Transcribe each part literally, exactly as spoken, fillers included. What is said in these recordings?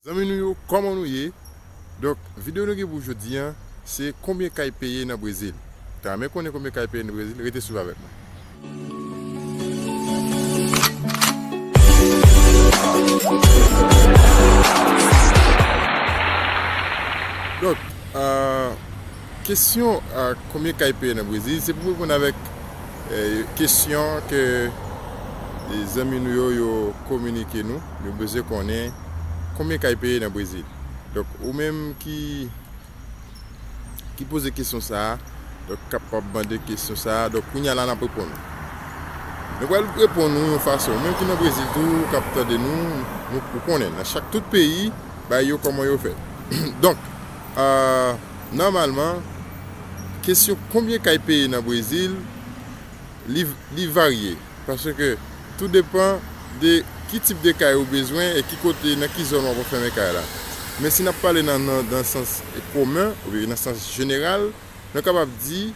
Zanmi nou yo, kòman nou ye? Donk, videyo nou gen pou jodi a, se konbyen kay peye nan Brezil. Ta renmen konnen konbyen kay peye nan Brezil, rete swiv avèk mwen. Donk, euh, kesyon, euh, konbyen kay peye nan Brezil, se pou reponn avèk, euh, kesyon ke, eh, zanmi nou yo, yo kominike nou. Yo bezwen konnen konbyen kay peye nan Brezil. Donk, ou menm ki, ki poze kesyon sa a, donk, k ap mande kesyon sa a, donk, kounye a la, n ap reponn ou. Nou pral reponn ou yon fason. Ou menm ki nan Brezil tou, k ap tande nou, nou, ou konnen, nan chak, tout peyi, bay yo kòman yo fè. Donk, euh, nòmalman, kesyon konbyen kay peye nan Brezil, li, li varye. Paske tou depan de ki tip de kay ou bezwen e ki kote, nan ki zòn w ap ranfèmen kay la. Men si n ap pale nan, nan, nan sans komen, oubyen nan sans jeneral, nou kapab di,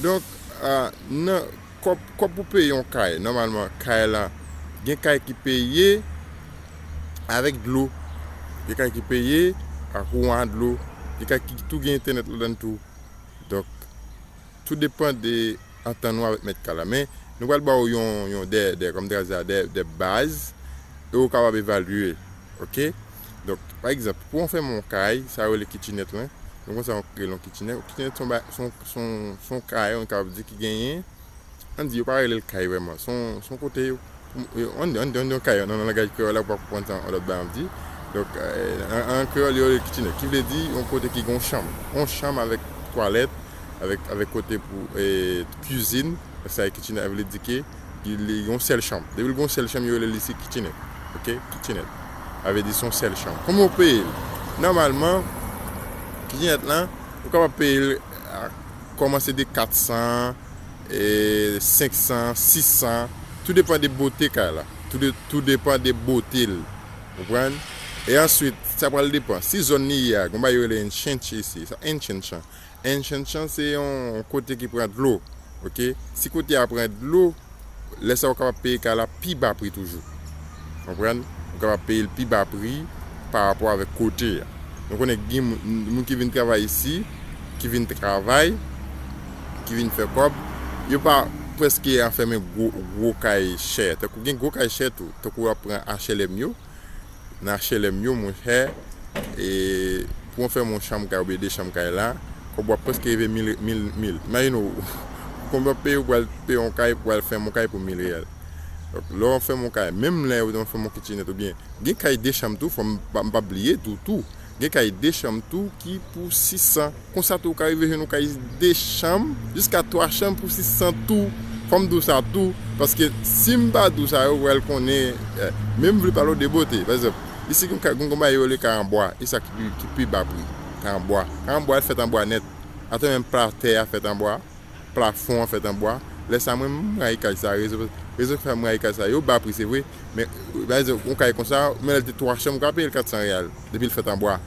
donk, a, nan kòb, kòb pou peye yon kay, nòmalman, kay la, gen kay ki peye avèk dlo, gen kay ki peye ak kouran dlo, gen kay ki tou gen entènèt ladan tou. Donk, tou depan de antann ou avèk mèt kay la. Men, nou pral ba w yon, yon de, de, kòm de, de, de baz, e ou kapab evalye, oke? Donk, pa egzanp, pou w fèmen yon kay, sa yo rele kitchenette lan, nou konn sa yo rele yon kitchenette. Kitchenette se yon ba-, se yon, se yon, se yon kay, nou kapab di ki genyen, ann di, yo pa rele l kay vrèman. Se yon, se yon kote, yo, yo, ann di, ann di, ann di yon kay, nan, nan langaj kreyòl la, ou pa konprann sa, yon lòt bagay m di. Donk, eh, an, an kreyòl, yo rele kitchenette, ki vle di yon kote ki gen yon chanm. Yon chanm avèk twalèt, avèk, avèk kote pou, eh, kizin. Sa e kitchenette, vle di ke li, li yon sèl chanm. Depi l gen yon sèl chanm, yo rele li se kitchenette. Oke? Kitchenette. Sa vle di se yon sèl chanm. Kòman w peye l? Nòmalman, kitchenette lan, ou kapab peye l a kòmanse de kat san, e, senk san, sis san, tou depan de bote kay la. Tou de, tou depan de bote l. Ou konprann? E answit, sa pral depan. Si zòn li ye a, gen yon bagay yo rele encheche isi. Sa encheche. Encheche se yon kote ki pran dlo. Oke? Si kote a pran dlo, lè sa a ou kapab peye kay la pi ba pri toujou. Konprann? Ou kapab peye l pi ba pri pa rapò avèk kote a. Nou konnen gen moun, moun ki vin travay isi, ki vin travay, ki vin fè kòb, yo pa prèske anfèmen gwo, gwo kay chè. Tankou gen gwo kay chè tou, tankou w ap pran H L M yo, nan H L M yo, monchè, e pou w fè yon chanm kay oubyen de chanm kay la, kòb w ap prèske rive mil, mil, mil. Imajine w, konbyen w peye, ou pral peye yon kay, ou pral fè yon kay pou mil reyal. Donk, lè w fè yon kay, menm lè w fè yon kitchenette oubyen, gen kay de chanm tou, fò m pa, m pa bliye tou, tou. Gen kay de chanm tou ki pou sis san. Konsa tou, ou ka rive jwenn yon kay de chanm, jiska twa chanm pou sis san tou. Fò m di w sa tou, paske si m pa di w sa, yo pral konnen, eh, men m vle pale w de bote. Pa egzanp, isi gen kay, gen yon bagay yo rele kay an bwa, e sa ki pi, ki pi ba pri. Kay an bwa. Kay an bwa, l fèt an bwa nèt. Atò menm pla tè a fèt an bwa, plafon an fèt an bwa. Lè sa, mwen, m rayi kay sa. Rezon, rezon ki fè m rayi kay sa, yo ba pri, se vre, men, pa egzanp, yon kay konsa, men lè l te twa chanm, ou ka peye l kat san reyal, depi l fèt an bwa.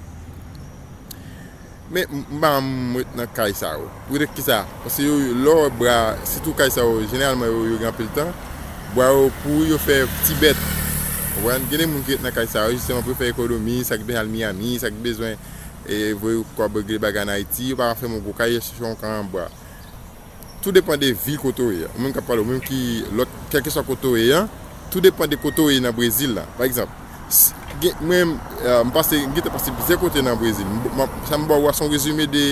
Men m, m pa janm ret nan kay sa yo. Poutèt ki sa? Paske yo, lè w wè bwa, sitou kay sa yo, jeneralman, yo, yo gen anpil tan, bwa yo pouri, yo fè ti bèt. Ou konprann? Gen de moun ki ret nan kay sa yo, jisteman, pou yo fè ekonomi, sa ki bezwen al Miami, sa ki bezwen, e, voye kòb regle bagay ann Ayiti, yo pa ka fèmen yon gwo kay, yo chèche yon kay an bwa. Tou depan de vil kote w ye a. Ou menm k ap pale, ou menm ki lòt, kèlkeswa kote w ye a, tou depan de kote w ye nan Brezil la. Pa egzanp, s-, gen, mwen, eh, m pase, m gentan pase plizyè kote nan Brezil. M, m, sa m ba w a se yon rezime de,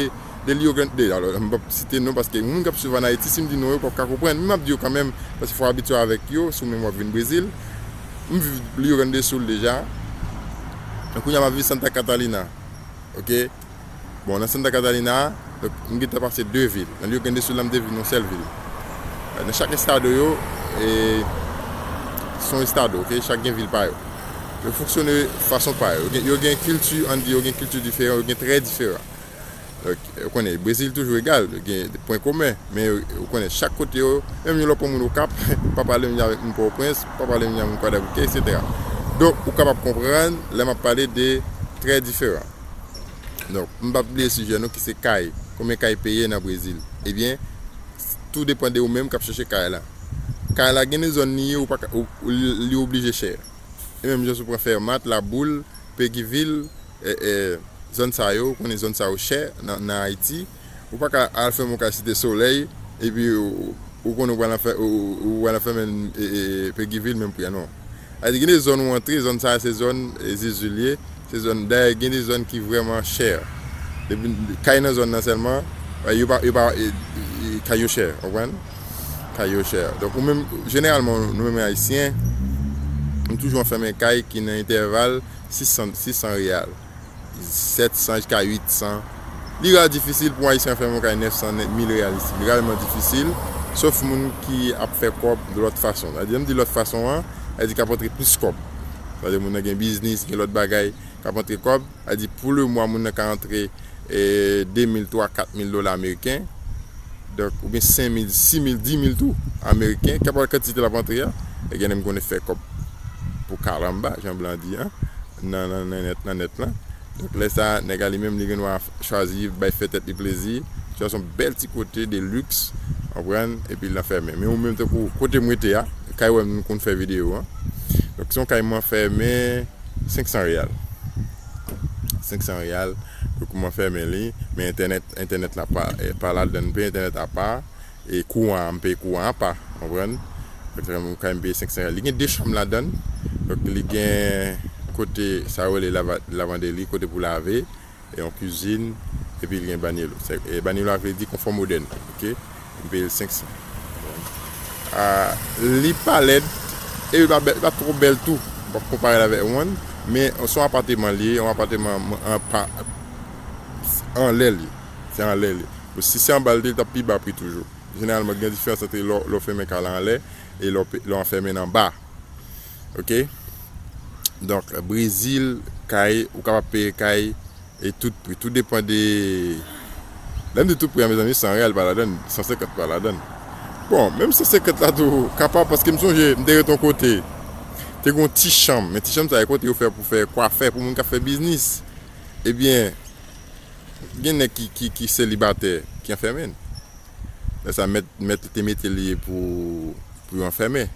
de Rio Grande, de, alò, m p ap site non paske moun k ap swiv ann Ayiti, si m di non yo p ap ka konprann. Men m ap di yo kanmenm, paske fò w abitye avèk yo, si w menm w ap vin Brezil. M viv Rio Grande do Sul deja. Kounye a m ap viv Santa Catarina. Oke? Bon, nan Santa Catarina, donk, m gentan pase de vil. Nan Rio Grande do Sul la, m te viv nan yon sèl vil. Nan chak estado yo, e, se yon estado, oke? Chak gen vil pa yo. Yo fonksyone fason pa yo. Yo gen, yo gen kilti, ann di, yo gen kilti diferan, yo gen trè diferan. Donk, ou konnen, Brezil toujou egal, gen pwen komen, men ou konnen, chak kote yo, menm yon lè w pran moun Okap, pa pale menm jan avèk moun Pòtoprens, pa pale menm jan moun Kwadèboukè, etsetera. Donk, ou kapab konprann lè m ap pale de trè diferan. Donk, m p ap bliye sijè nou ki se kay. Konbyen kay peye nan Brezil? Ebyen, tou depann de ou menm k ap chèche kay la. Kay la gen de zòn li ye, ou pa ka, ou, ou, li oblije chè. E menm jan si w pran Fermat, Laboul, Peguiville, e, e, zòn sa yo, ou konnen zòn sa yo chè nan, nan Ayiti. Ou pa ka al fèmen yon kay Site Solèy, epi ou, ou konnen ou pral fè, ou, ou, ou pral fèmen, e, e, Peguiville menm pri a, non. Sa vle di, gen de zòn ou antre, zòn sa se zòn, e, Zizil ye, se zòn, dayè, gen de zòn ki vrèman chè. Depi kay nan zòn nan sèlman, e, yo pa, yo pa, e, e, kay yo chè, w konprann? Kay yo chè. Donk, ou menm, jeneralman, nou menm Ayisyen, nou toujou anfèmen kay ki nan entèval sis san, sis san reyal, sèt san jiska uit san. Li ra difisil pou Ayisyen fè yon kay nèf san, mil reyal isi. Li ralman difisil, sof moun ki ap fè kòb de lòt fason. Sa vle di, lè m di lòt fason an, sa vle di k ap antre plis kòb. Sa vle di, moun nan gen biznis, gen lòt bagay, k ap antre kòb. Sa vle di, pou le mwa, moun nan ka antre, e, de mil, twa, kat mil dola ameriken. Donk, oubyen senk mil, sis mil, dis mil tou, ameriken, kèlkeswa kantite l ap antre a, e gen nèg m konnen fè kòb pou kalamba, jan blan di an, nan, nan, nan nèt, nan nèt lan. Donk, lè sa, nèg la li menm, li gen dwa chwazi, bay fè tèt li plezi, chwazi yon bèl ti kote de luxe, w konprann, epi l anfèmen. Men ou menm, tankou kote m rete a, kay wè m konn fè videyo an. Donk, se yon kay m anfèmen, senk san reyal. Senk san reyal, pou kòman fèmen li, men entènèt, entènèt la pa, e, pa ladann, m peye entènèt apa, e kouran, m peye kouran apa, w konprann? Donk, se yon kay m peye senk san reyal. Li gen de chanm ladann, donk li gen kote, sa yo rele lava-, lavanderi, kote pou lave, e yon kizin, epi li gen banyelo. Se, e banyelo a vle di konfò modèn, oke? M peye l senk san. Ah, li pa lèd, e li pa bèl, li pa twò bèl tou. M p ap konpare l avèk yon, men se yon apateman li ye, yon apateman an pa, anlè li. Se anlè li. Bon, si se anba l te, li t ap pi ba pri toujou. Jeneralman, gen diferans ant lè, lè w fèmen kay la anlè e lè w pe-, lè w anfèmen l anba. Oke? Donk, Brezil, kay, ou kapab peye kay, e tout pri. Tou depann de, lè m di tout pri a, mezanmi, san reyal pa ladann, san senkant pa ladann. Bon, menm san senkant la tou, kapab, paske m sonje, m te rete yon kote, te gen yon ti chanm, men ti chanm sa, e kote yo fè pou fè kwafè, pou moun k ap fè biznis. Ebyen, gen nèg ki, ki, ki selibatè, ki anfèmen. Lè sa, mèt, mèt li te mete li pou, pou yo anfèmen.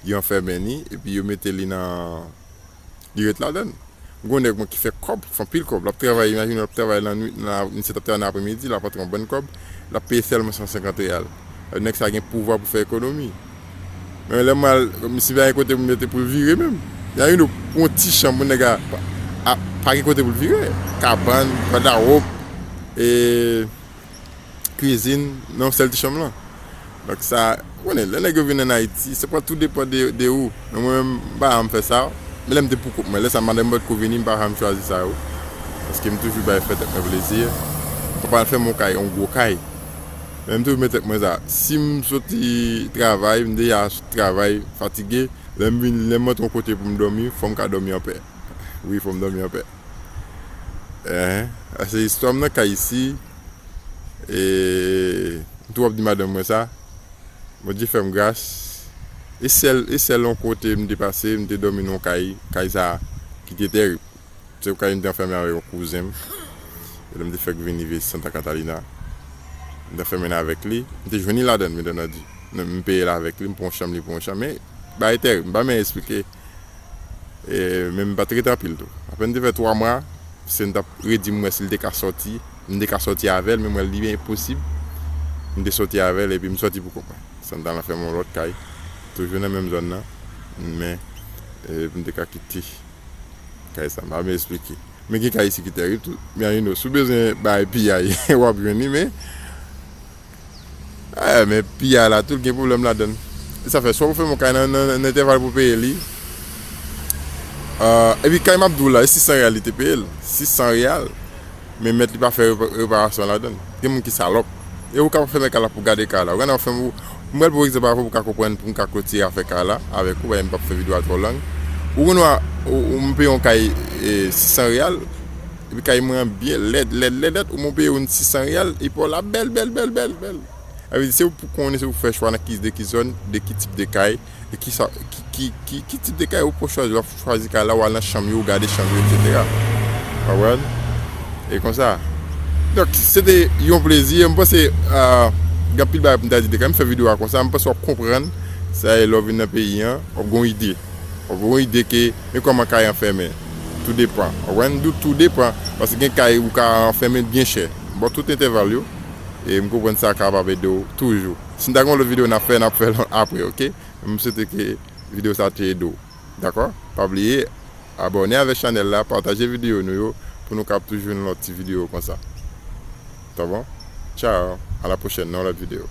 Yo anfèmen li, epi yo mete li nan, li ret ladann. Gon nèg mwen ki fè kòb, fè anpil kòb. L ap travay, imajine w, l ap travay lannwit, nan, misye t ap travay nan apremidi, l ap antre yon bann kòb, l ap peye sèlman san senkant reyal. Nèg sa gen pouvwa pou fè ekonomi. Men lè m al, misye pa gen kote pou mete pou l vire menm. Imajine w, pou yon ti chanm, pou nèg a, a, pa gen kote pou l vire. Kabann, gwadawòp, e, kizin, nan yon sèl ti chanm lan. Donk sa, ou konnen, lè nèg yo vin ann Ayiti, se pa tou depann de, de ou. Men mwen menm, m pa janm fè sa. Men lè m te pou kont mwen, lè sa madanm mwen potko vini, m pa janm chwazi sa yo. Paske m toujou bay fè tèt mwen plezi. M pa pral fè m yon kay, yon gwo kay. Men m toujou met tèt mwen sa. Si m soti travay, m deja travay, fatige, lè m vin, lè m antre yon kote pou m dòmi, fò m ka dòmi anpè. Wi, fò m dòmi anpè. Enhen. Sa se istwa m nan kay isi. E, m tou ap di madanm mwen sa. Bondye fè m gras. E sèl, e sèl yon kote m te pase, m te dòmi nan yon kay, kay sa ki te tèrib. Se yon kay m te anfèmen avèk yon kouzen m. E lè m te fèk vini viv Santa Catalina, m te anfèmen avèk li. M te jwenn li ladann, byen antandi. M peye l avèk li, m pran yon chanm, li pran yon chanm. Men, bagay tèrib, m pa menm esplike. E, men m pa t ret anpil tou. Apèn te fè twa mwa, se m t ap redi m wè si l te ka sòti. M te ka sòti avè l, men m wè li enposib. M te sòti avè l, epi m sòti pou kont mwen. Sa m t al anfèmen yon lòt kay. Toujou nan menm zòn nan. Men, e, m te ka kite kay sa. M pa menm esplike. Men gen kay isi ki tèrib tou. Men, you know, si w bezwen bay piyay, w ap jwenn li, men Eh, men piyay la tou, l gen pwoblèm ladann. E sa fè, swa pou fè m yon kay nan, nan, nan entèval pou peye li. Ah, epi kay m ap di w la, e sis san reyal li te peye l. Sis san reyal. Men mèt li pa fè repa-, reparasyon ladann. Gen moun ki salòp. E ou ka fèmen kay la pou gade kay la. Ou gade, ou fè m, ou, m pral ba w egzanp avan pou w ka konprann, pou m ka klotire afè kay la avèk ou, paske m p ap fè videyo a twò long. Ou konn wè, ou, ou, m peye yon kay, e, sis san reyal. Epi kay mwen an byen lèd, lèd, lèd, lèd. Ou mwen peye yon sis san reyal, epi w la bèl, bèl, bèl, bèl, bèl. Sa vle di, se ou pou konnen, se ou fè chwa nan ki, de ki zòn, de ki tip de kay, e ki sa, ki, ki, ki, ki tip de kay ou pou chwazi. W ap chwazi kay la, w al nan chanm yo, w gade chanm yo, etsetera. Konprann? E konsa. Donk, se te yon plezi. M panse, ah, gen anpil bagay pou m ta di de kay. M fè videyo a konsa, m panse w ap konprann sa e lè w vin nan peyi an, w ap gen yon ide. W ap gen yon ide ke, men kòman kay an fèmen. Tou depan. Ou konprann? Tou depan. Paske gen kay ou ka anfèmen byen chè. Bon, tout entèval yo. E m konprann sa kapab ede w toujou. Si n ta gen yon lòt videyo n ap fè, n ap fè l apre, oke? M swete ke videyo sa te ede w. Dakò? Pa bliye, abòne avèk chanèl la, pataje videyo nou yo pou nou kab toujou jwenn lòt ti videyo konsa. Sa bon? Tchao, a la pwochèn nan yon lòt videyo.